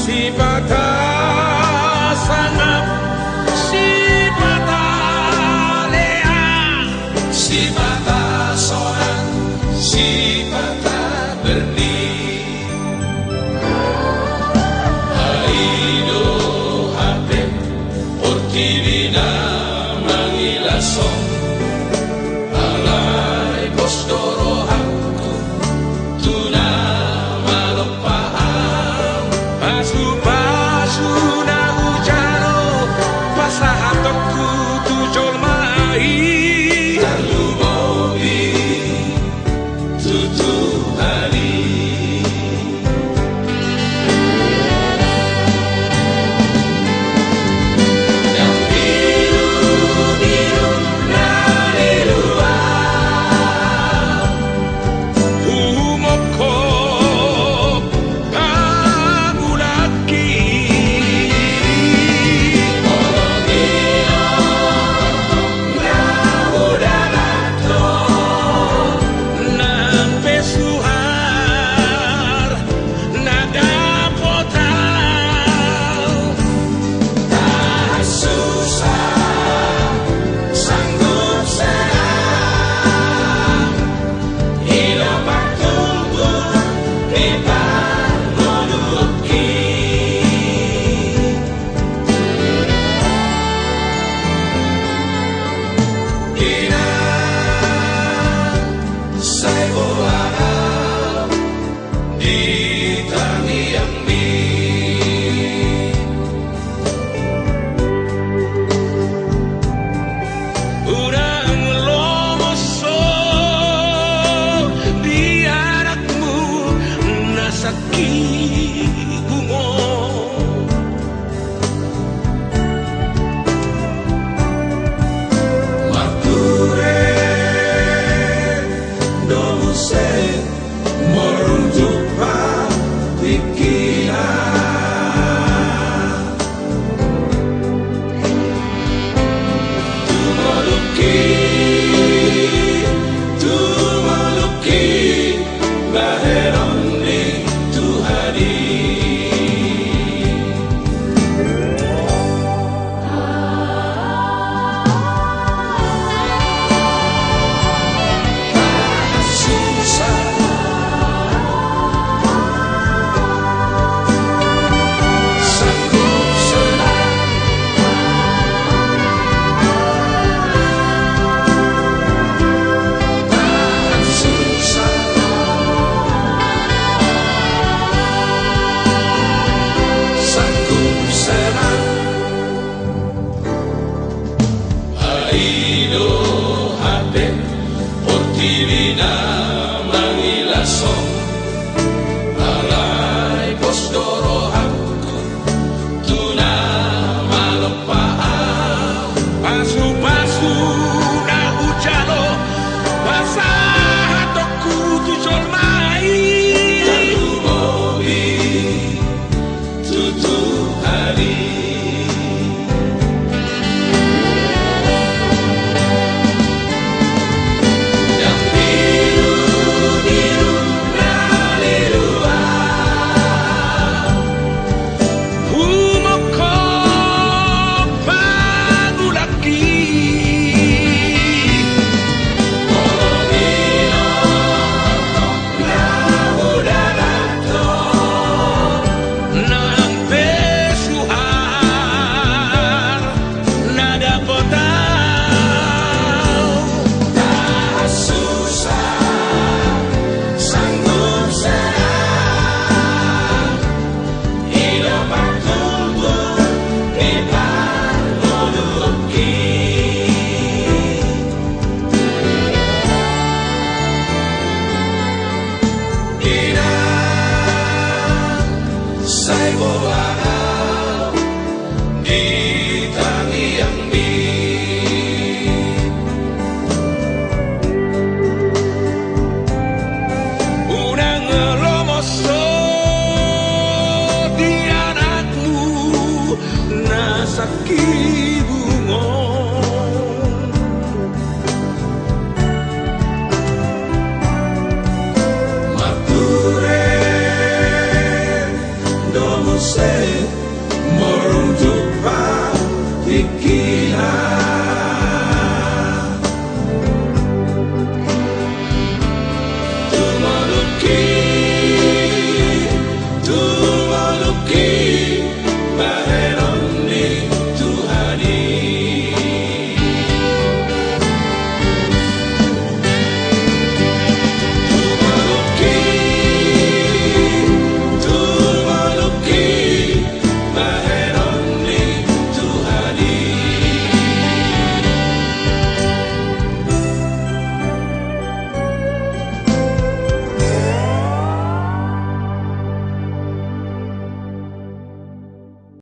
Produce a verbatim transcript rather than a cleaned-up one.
Sipata sangap, sipata lean, sipata sonang, sipata berni. Ai do hape portibi na mangilashon, alai pos do rohangku tu na malompa am. Pasupasu na hujalo pasahatonku tu jolma i. Tarlumobi tu Tuhan i. Dang birubiru na di luar, humongkop pangulangki. Molo di lorong na hudalan do, nang pe suhar na dapot au. Tahan susa, sanggup senang, i do patungkun di parngoluonki. Inang, sai boha au di tangiangmi. Unang lomoshon di anakmu na sangkibung on. Marture do muse, molo tung jumpa tingkina. Tumolukki, tumolukki bahenon ni Tuhan i. Ai do hape portibi na mangilashon, alai pos do rohangku tu na malompa au. Pasupasu na hujalo pasahatonku tu jolma i. Tarlumobi tu Tuhan i. Dang birubiru na di luar, humongkop pangulangki. Molo di lorong na hudalan do, nang pe suhar na dapot au. Tahan susa, sanggup senang, i do patungkun di parngoluonki. Inang, sai boha au di tangiangmi. Unang lomoshon di anakmu na sangkibung on. Marture Say, morung jupa, iki